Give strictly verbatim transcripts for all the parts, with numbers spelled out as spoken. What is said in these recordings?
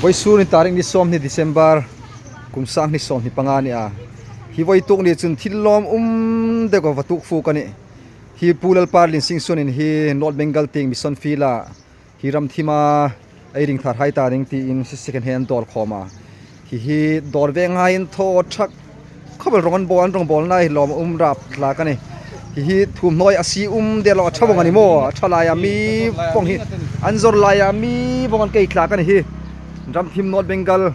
Vawisun ni tarik ni sawmhni December, kum sang hni sawmhni panga a ni a. Hi vawituk ni chun thil lawm um deu ka va tuok fuk a nih. Hi Pu Lalparlin Singsuon in hi North Bengal tieng mission field-a hi ram thima ei ring thar hai ta ding tiin second hand dawl khawm a. Hi hi dawr venghai an thaw ṭhak khawp el, rawng an bawl, an rawng bawlna hi lawm a um rap tlak a nih. Hi hi thuomhnaw a sie um deu lo, a ṭha vawng a ni maw? A ṭha laia mi vawng hi, an zawr laia mi vawng an kei tlak a nih hi. Ram thim North Bengal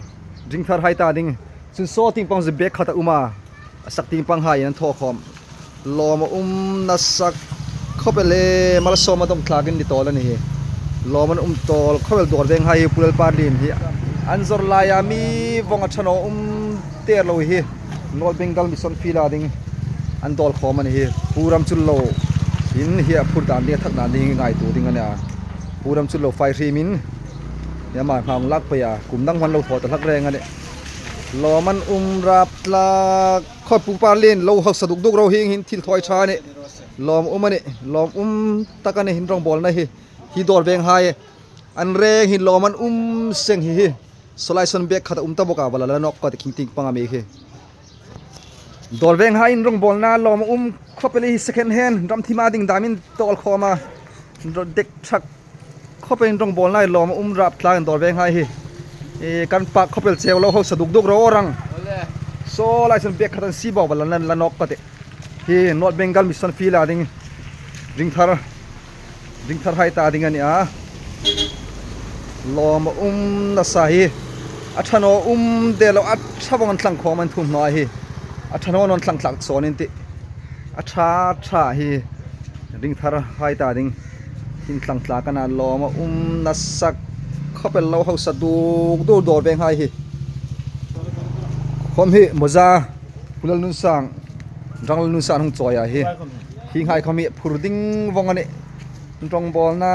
ring thar hai ta ding. Chun saw tieng pang chu bag khat a um a, a sak tieng pang hai an thaw khawm. Lawm a um nasa khawp el e, Malsawma dawng tlakin ni tawl a nih hi. Lawm an um tawl khawp el dawr venghai hi, Pu Lalparlin hi. An zawr laia mi vawng a ṭha naw um deu lo hi. North Bengal mission field-a ding an dawl khawm a nih hi. Pu Ramchunlo in hi a phur dan ding, a thak dan ding ngaituo ding a nih a. Pu Ramchunlo fai hrimin hi ama hma hung lak pei a, kum dang hman lo thaw ta hlak reng a nih. Lawm an um rap tlak. Khaw, Pu Parlin, lo hausa duk duk ro, hieng hin thil thaw ṭha a nih. Lawm um a nih, lawm um tak a nih, in rawng bawlna hi. Hi dawr venghai an reng hin lawm an um seng hi hi. Saw lai sawn bag khat a um ta bawk a, va la la nawk ka ti, khing tieng pang a mi hi. Dawr venghai in rawng bawlna lawm a um khawp el hi, second hand, ram thima ding damin dawl khawm a. Dek ṭhak khawp el in rawng bawlna hi lawm a um rap tlak in dawr venghai hi. E, kan pak khawp el cheu, lo hausa duk duk ro rang. Saw lai sawn bag khat an sie bawk, va la la nawk ka ti. Hi North Bengal mission field-a ding ring thar, ring thar hai ta ding a nih a. Lawm a um nasa hi. A ṭha naw um deu lo, a ṭha vawng an tlang khawm an thuomhnaw hi. A ṭha naw naw an tlang tlak chawnin ti. A ṭha ṭha hi ring thar hai ta ding in tlang tlak a na, lawm a um nasa khawp el, lo hausa duk duk dawr venghai hi. Khawm hi moza Pu Lalnunsang, Ranglalnunsang hung chawi a hi. Hienghai khawm hi phur ding vawng a nih. Rawng bawlna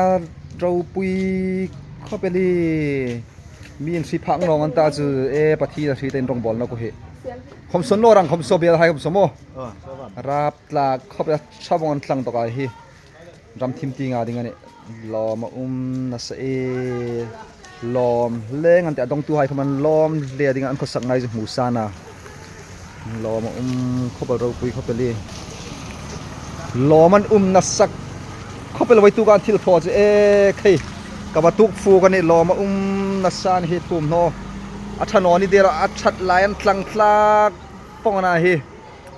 ropui khawp el hi. Mi an hri phak naw an ta chu, e, Pathien a hri ta in rawng bawlna khu hi. Khawm saw naw rang, khawm saw bel hai khawm saw maw. Rap tlak khawp el, a ṭha vawng an tlang tawk a hi. Ram thim tienga ding a nih. Lawm a um nasa e. Lawm leng an ti, a dawngtuhai khawm an lawm hle ding a, an khawsak ngai chu hmu sa a. Lawm a um khawp el, ropui khawp el hi. Lawm an um nasa khawp el, vawituk an thil thaw chu e khai. Ka va tuok fuk a nih, lawm a um nasa a nih hi thuomhnaw. A ṭha naw ni deu lo, a ṭhat lai an tlang tlak vawng a na hi.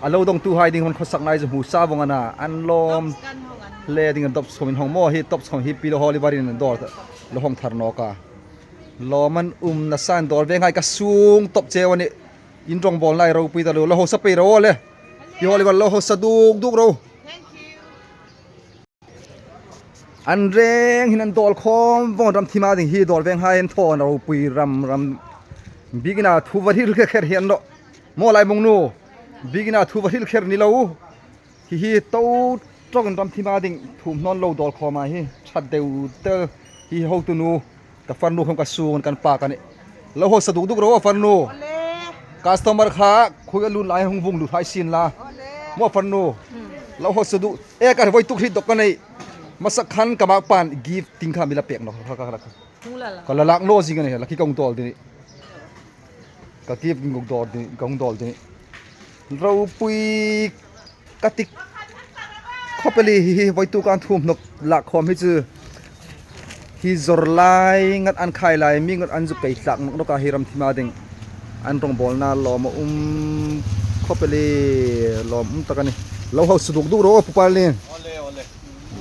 A lo dawngtuhai ding hmun khawsak ngai chu hmu sa vawng a na, an lawm hle ding a, dawp chhawm in hawng maw hi, dawp chhawm hi Pi Lohawlivar in dawr lo hawng thar nawk a. Lawm an um nasa in dawr venghai ka sung tawp cheu a nih. In rawng bawlna hi ropui ta lo, lo hausa pei ro le. Pi Lohawlivar, lo hausa duk duk ro. An reng hin an dawl khawm vawng, ram thima ding hi dawr venghai an thaw a, ropui ram ram. Biekin a thu va hril kher kher hi a ni nawh. Maw Laimungnu, biekin a thu va hril kher ni lo. Hi hi to ṭawkin ram thima ding thuomhnaw lo dawl khawm a hi, ṭha deu tel hi, hotunu. Ka farnu khawm ka sung kan pak a nih. Lo hausa duk duk ro farnu. Customer kha khuo a lut lai hung vung lut hai sien la. Maw farnu. Lo hausa duk. E, ka vawituk hriet dawk ka nei. Hmasa khan ka makpa'n gift tieng kha mi la pek nawk. Ka la lak naw zing a nih, la khi ka hung dawl ding. Ka gift ding ka hung dawl ding, ka hung dawl ding. Ropui ka ti khawp el hi, hi vawituk an thuomhnaw lak khawm hi chu. Hi zawr lai ngat, an khai lai mi ngat an zuk kei tlak nawk nawk a, hi ram thima ding. An rawng bawlna lawm a um khawp el, lawm um tak a nih. Lo hausa duk duk ro Pu Parlin.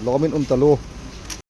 Lawm in um ta lo.